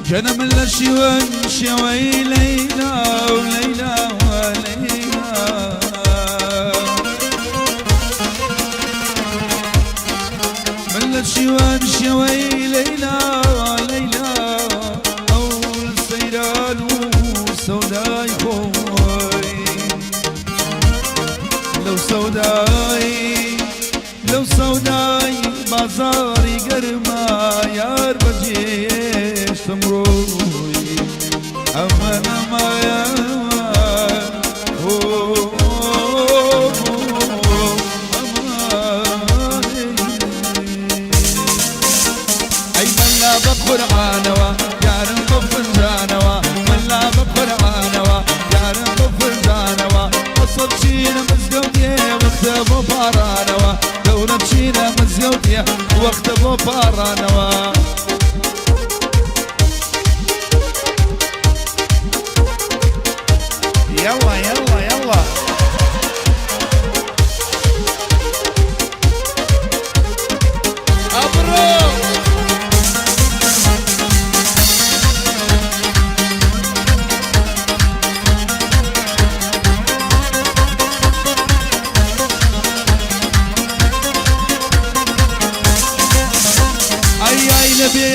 جەنە من لە شیوەن شێوەی لەیلا و لەیلا و لەیلا. من لە شیوەن شێوەی لەیلا لەیلا، ئەو سەیران و سەودای خۆی، لەو سەودای لەو سەودای بازاڕی گەرما یار بەجێشتم ڕۆی ئەمە نەمایە. ئەی مەلا بە قورعانەوە یارم بە فنجانەوە، مەلا بە قورعانەوە یارم بە فنجانەوە، ئەسڵ چینە مزگەوتێ وەختە بۆ پاڕانەوە، دەورە چینە مزگەوتێ وەختە بۆ پاڕانەوە. يلا يلا يلا. أبرو. ئەی ئای لە بێ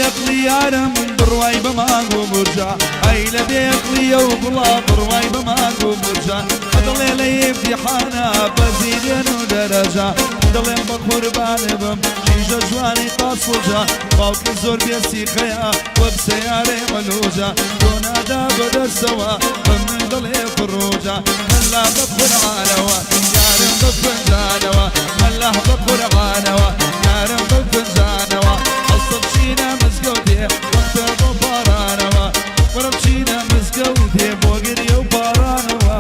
یارم بڕوای بە مانگ و بورجا، ئەی لە بێقلیە و گوڵا بڕوای بە مانگ و بورجا، دڵێ لە ئیمتیحانە بەزیدێن و دەرەجا، دڵێم بە قوربانێ بم کیژە جوانی قاسڵجا، باوکی زۆر بێسیخەیە وەک سەیارەی عەلوجا، تۆ نادا بەدەستەوە بە من دڵێ فڕوجا، مەلا بە قورعانەوە یارم بە فنجانەوە، مەلا بە قورعانەوە یارم بە فنجانەوە، ئەسڵ چینە مزگەوتێ وەختە بۆ پارانەوە، وەرم چینە مزگەوتێ بۆ گریە و پارانەوە.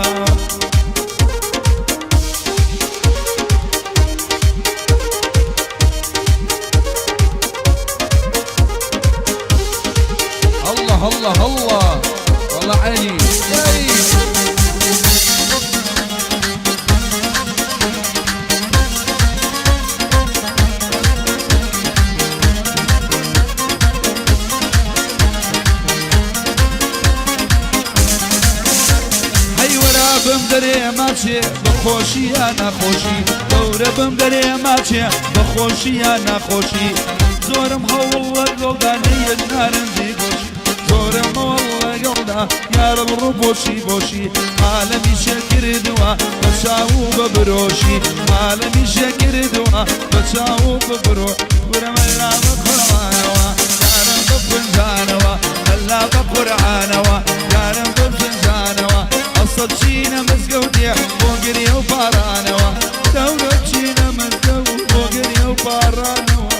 الله الله الله والله عيني اي. هەی وەرە بم دەرێ ماچێ بە خۆشی یا ناخۆشی، گەورە بم دەرێ ماچێ بە خۆشی یا ناخۆشی، زۆرم هەوڵ لەگەڵدا نەیەت نارنجی گۆشی، زۆرم هەوڵ لەگەڵدا یارم ڕووپۆشی بۆشی، عالەمی شەکردووە بە چاو و بە برۆشی، عالەمی شەکردووە بە چاو و بە برۆ، کورە مەلا بە قورعانەوە یارم بە فنجانەوە، مەلا بە قورعانەوە یارم بە فنجانەوە، ئەسڵ چینە مزگەوتێ بۆ گریە و پارانەوە، دەورە چینە مزگەوت بۆ گریە و پارانەوە.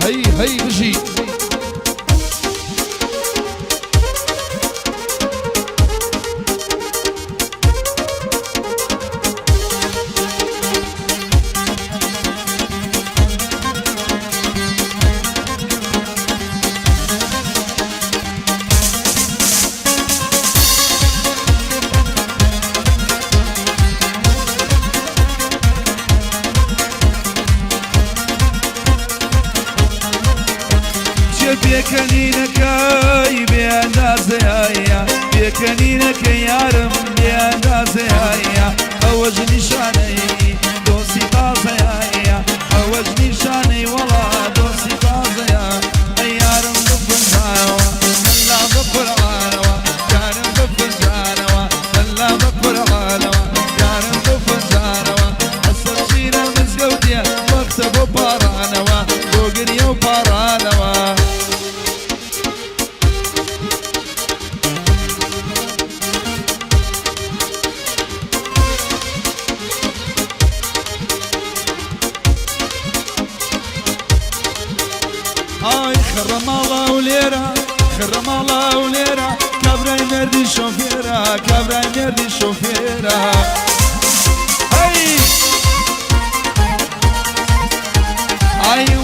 هەی هەی بژی. چێ پێکەنینەکەی بێئەندازەیە، پێکەنینەکە یارم بێئەندازەیە، ئەوەش نیشانەی دۆستی تازەیە، ئەوەش نیشانەی وەڵا دۆستی تازەیە، ئەی یارم بفنجانەوە مەلا بە قورعانەوە، یارم بفنجانەوە مەلا بە قورعانەوە، یارم بفنجانەوە، ئەسڵ چینە مزگەوتێ وەختە بۆ پاڕانەوە، بۆ گریە و پاڕانەوە. ئای خڕە ماڵە و لێرە، خڕە ماڵە و لێرە، کابرای مێردی شۆفێرە، کابرای مێردی شۆفێرە. هەی.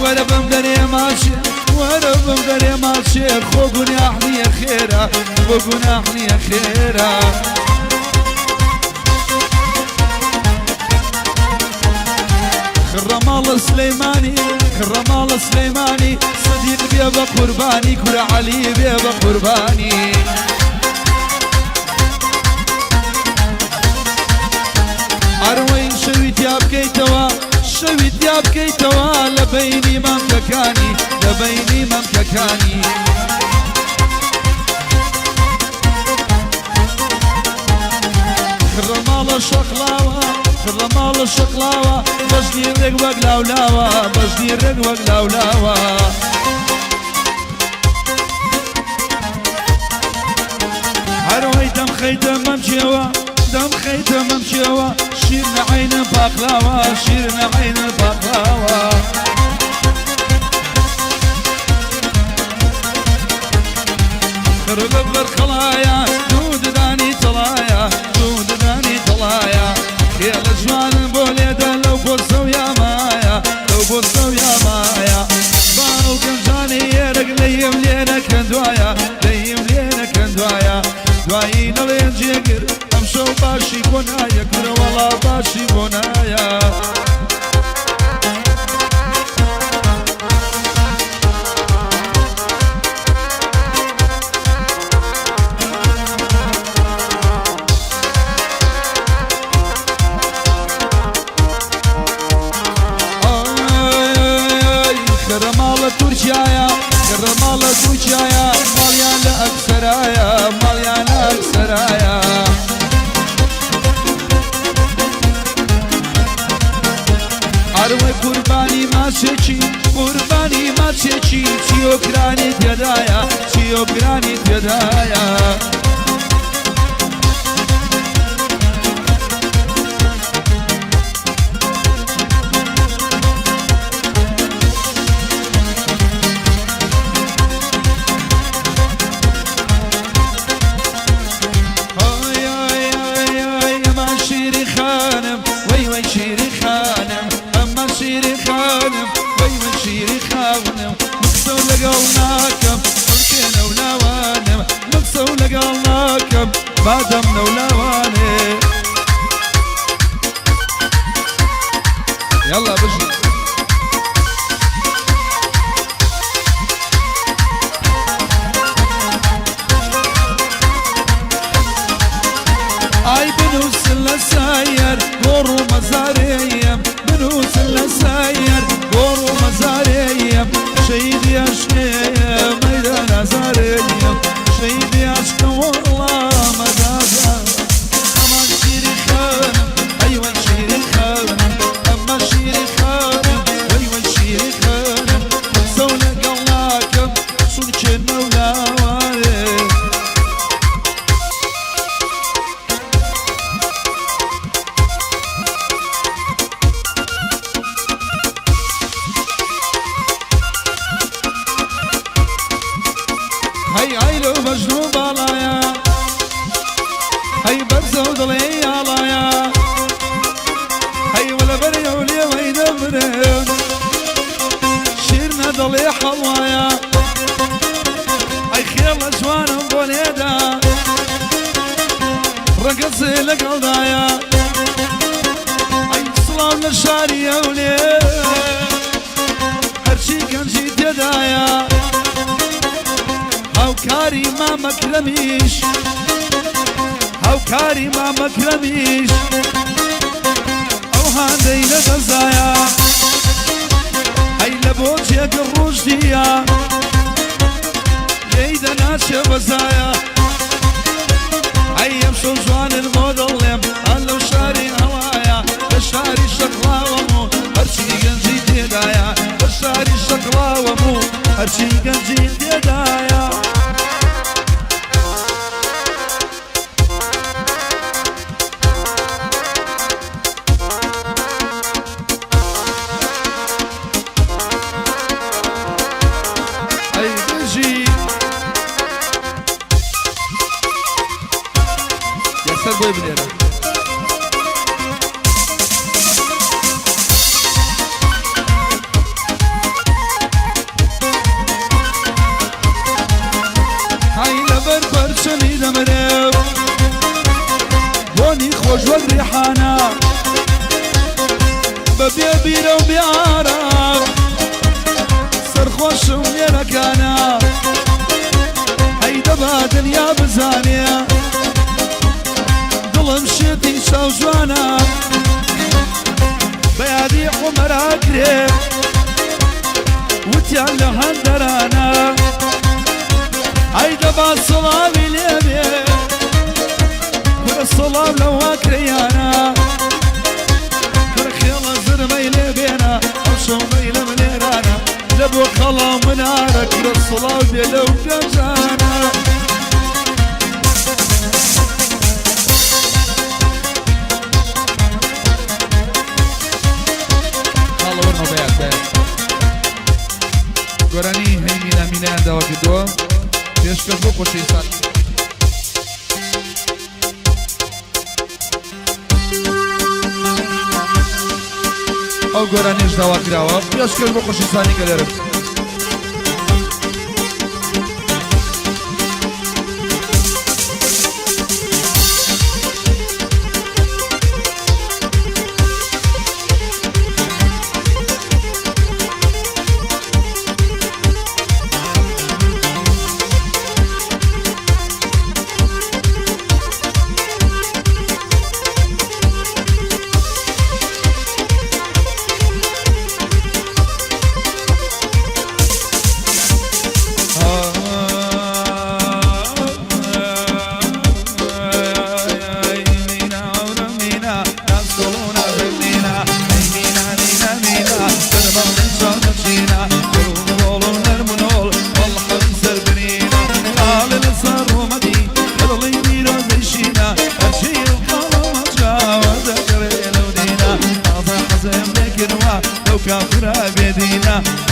وەرە بم دەرێ ماچێ، وەرە بم دەرێ ماچێ، خۆ گوناح نییە خێرە، خۆ گوناح نییە خێرە. خڕەماڵە سلەیمانی، خڕەماڵە سلەیمانی، سدیق بێ بە قوربانی، کورە عەلی بێ بە قوربانی. ئەروەی شەوی تیا بکەیتەوە، شەوی تیا بکەیتەوە، لە بەینی مەمکەکانی، لە بەینی مەمکەکانی. خڕەماڵە شەقڵاوە، خڕەماڵە شەقڵاوە، بەژنی ڕێک وەک لاولاوە، بەژنی ڕێک وەک لاولاوە. هەرەوەی دەم خەیتە مەمکیەوە، دەم خەیتە مەمکیەوە، شیرنە عەینە پاقلاوە، شیرنە عەینە پاقلاوە. خڕ لە بەر قەڵایە، دوو ددانی تەڵایە، دوو ددانی تەڵایە. خێڵە جوانم بۆ لێدە لەو بۆسە و یامایە، لەو بۆسە و یامایە. باو گەنجانی یەرەک لێیم لێ نەکەن دوایە، لێیم لێ نەکەن دوایە. دوایی نەڵێن جێگر ئەمشەو باشی بۆ نایە، کورە وەڵا باشی بۆ نایە. ئای خرە ماڵە تورکیایە، خرە ماڵە تورکیایە، ماڵیان لە ئەکسەرایە، ماڵیان لە ئەکسەرایە. ئەروەی قوربانی ماچێکی، قوربانی ماچێکی، چیۆکرانی تێدایە، چیۆکرانی تێدایە. ئای ئای ئای ئای ئەمان شیری خانم، وەی وەی شیری خانم، ئەمان شیری خانم، وەی وەی شیری خانم. مقسە و لەگەڵ ناکەم خەڵکێنە و لاوانم، مقسە و لەگەڵ ناکەم بادەم نەولاوانێ. يلا بجي. ئای بنووسن لە سایەر گۆڕ و مەزارێیەم، بنووسن لە سایەر گۆڕ و مەزارێیەم، شەهیدی عشقێیە مەیدان ئازارێیەم، شەهیدی عشقە وەڵا مەدازە. ئەمان شیری خانم، ئەی وەی شیری خانم، ئەمە شیری خانم، وەی وەی شیری خانم. قسە و لەگەڵ ناکەم چونکێ نەولاوانێ. هەی ئای لەو بەژن و باڵایە، هەی بەرزە و دڵێ ئاڵایە، هەی وە لەبەر ئەو لێوەی دەمرن، شیرنە دڵێ حەڵوایە. ئەی خێڵە جوانم بۆ لێدا، ڕەگەزێ لەگەڵدایە. ئەی سڵاو لە شاری ئەولێ، هەرچی گەنجی تێدایە. هاوکاری مامەکرەمیش، هاوکاری مامەکرەمیش، ئەو هاندەی لە دەزایە. ئەی لە بۆ جێگر ڕۆژ دیە، لێی دەناچێ بەزایە. ئەی ئەمشەو جوانن بۆ دڵێم، ئا لەو شاری هەوایە، لە شاری شەقڵاوەم و هەرچی گەنجی تێدایە، لە شاری شەقڵاوەم و هەرچی گەنجی تێدایە. ئەی بژی. بە بێ بیرە و بێ ئارام سەرخۆشم لێرەکانە ئەی دەبا دنیا بزانێ دڵم شێتی چاو جوانە بە یادی عومەر ئاکرێ وتیان لە هەندەرانە ئەی دەبا سڵاوی لێبێ کورە سڵاو لەو ئاکرەیانە کورە خێڵە زرمەی لێ بێنە ئەو شەو مەیلم لێرانە لە بۆ قەڵا منارە کورە سڵاو بێ لەو گەنجانە. خاڵە وەرنەوە بەیاد بەیاد گۆرانی هەی مینا مینایان داوا کردووە پێشکەش بۆ خۆشەویستان. ئەو گۆرانیش داوا کراوە پێشکەش بۆ خۆشەویستانی گەلەرم.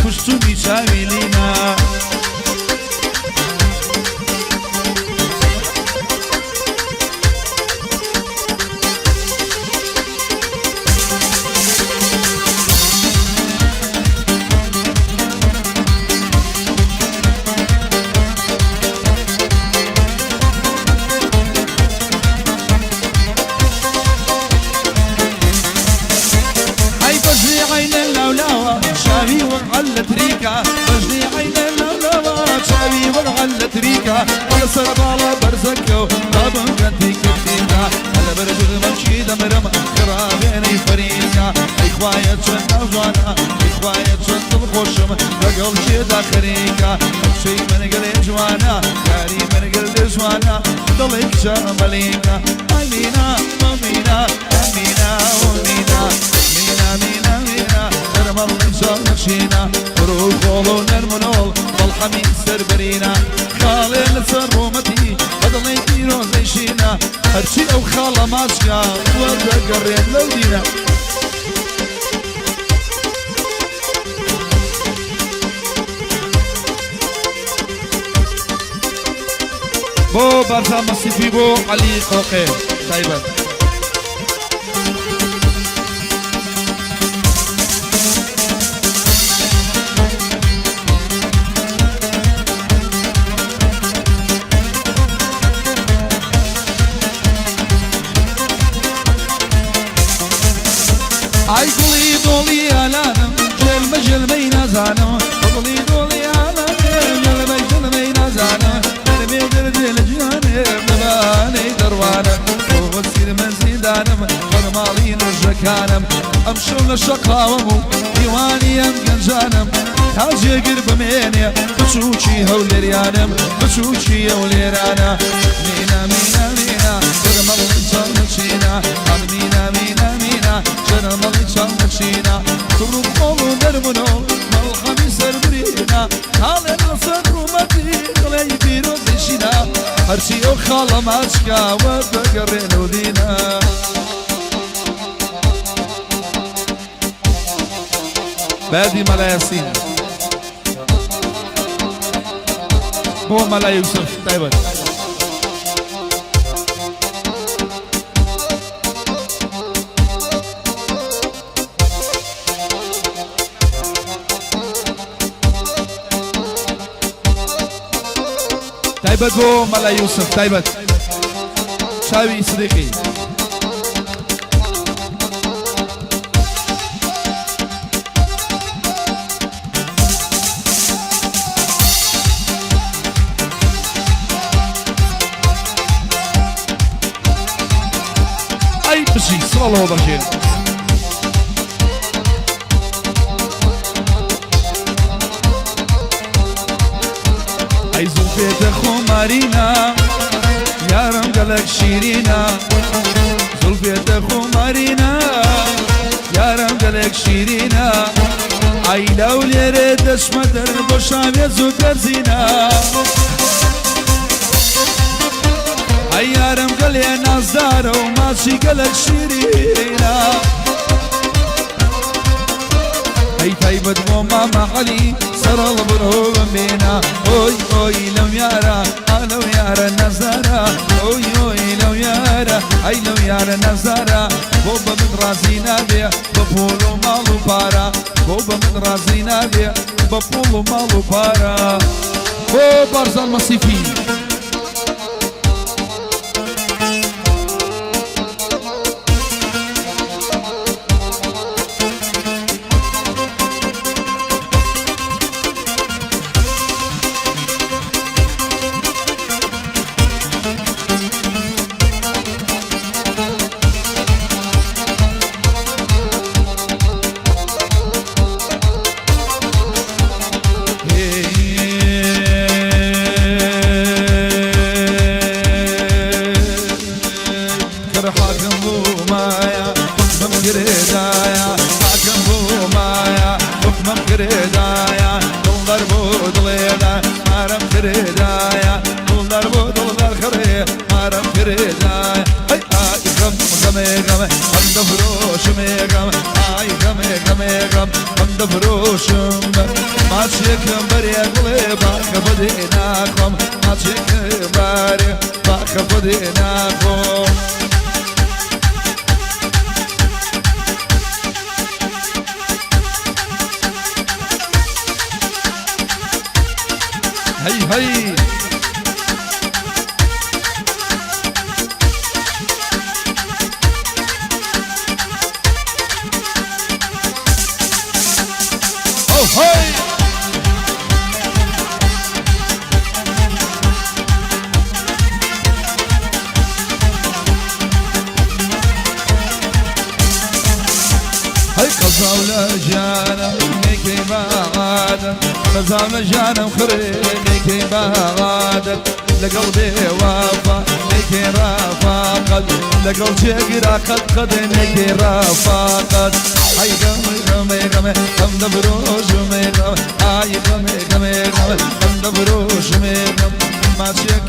کوشتمی چاوی لینا. ئەی بەژنی عەینە لاولاوە چاوی وەک عەلە تریکە، بەژنی عەینە لاولاوە چاوی وەک عەلە تریکە، لەسەر باڵا بەرزەکە و بابم کە تیکە تیکە، لەبەر گوتمەکی دەمرم خراوێنەی فەریکە. ئەی خوایە چەند ناوجوانە، ئەی خوایە چەند دڵخۆشم لەگەڵ کێدا خەریکە، کچەی من گەلێ جوانە، یاری من گەلێ جوانە، دڵی کچە مەلیکە. ئەی مینا مینا مینا مینا مینا مینا مینا دەرمەڵی چاونەشینە، ڕوو خۆڵ و نەرمونۆڵ بەڵحەمی سەربەرینە، خاڵێ لەسەر ڕوومەتی بەدڵی پیرۆزەی شینە، هەرچی ئەو خاڵە ماچکە وەردەگەڕێت لەو دینە. بۆ بارزان مەسیفی بۆ عەلی قۆقێ تایبەت. ئای گوڵی دۆڵی ئالانم ژێلمە ژێلمەی نازانم، گوڵی دۆڵی ئالانم ژێلمە ژێلمەی نازانم، دەربێ دەردێ لە جیهانێ لەبانەی دەڕوانم، بۆ وەسیرمە زیندانم بەرماڵی نوژەکانم، ئەمشەو لە شەقاوەم و دیوانی ئەم گەنجانم، تا جێگر بمێنێ بچووکی هەولێریانم، بچووکی هەولێرانە. مینا مینا مینا دەرمەڵی چاونەچینە، مینا مینا مینا دەرمەڵی چاونەچینە، کوڕ و خۆڵ و نەرمونۆڵ مەڵحەمی سەربرینە، خاڵێ لەسەر ڕوومەتی دڵی پیرۆزیشینە، هەرچی ئەو خاڵە ماچکە وەردەگەڕێن و دینە. بەیادی مەلا یاسین بۆ مەلا یوسف تایبەت. تایبەت بۆ مەلا یوسف تایبەت چاوی سدیقی. ساڵەوە بەژێن. ئەی زوڵفێتە خۆمارینا یارم گەلەک شیرینە زوڵفێتە خۆمارینا یارم گەلێک شیرینە ئەی لەو لێرێ دەچمە دەر بۆ شاوێز و دەرزینە ئەی یارم گەلێ نازدارە و ماچی گەلەک شیرینە ئەی تایبەت بۆ مامە عەلی سەرەڵ بڕۆ بمێنە ئۆی ئۆی لەو یارە ئا لەو یارە نازدارە ئۆی ئۆی لەو یارە ئەی لەو یارە نازدارە بۆ بە من ڕازی نابێ بە پوڵ و ماڵ و پارە بۆ بە من ڕازی نابێ بە پوڵ و ماڵ و پارە. بۆ بارزان مەسیفی. حاکم بوومایە حوکمم کرێدایە حاکم بوومایە حوکمم کرێدایە دڵدار بۆ دڵێدا مارم کرێدایە دڵدار بۆ دڵدار خڕێ مارم کرێدایە هەی ئای غەم غەمێ غەمێ غەم دەفرۆشمێ غەم ئای غەمێ غەمێ غەم غەم دەفرۆشم ماچێکم بەرێ گوڵێ باخە بەدێ ناخۆم ماچێکم بارێ باخە بەدێ ناخۆم. هەی هەی. ئەو هەی. هەی قەزاو لە ژیانم نەیکەی بە عادەت قەزاو لە ژیانم خڕێ نەیکەی بە عادەت لەگەڵ بێ وەفا نەیکەی ڕەفاقەت لەگەڵ جێگرا قەت قەت نەیکەی ڕەفاقەت ئای غەم غەمێ غەمێ غەم دەفرۆشمێ غەم ئای غەمێ غەمێ غەم غەم دەفرۆشمێ غەم ماچێکم.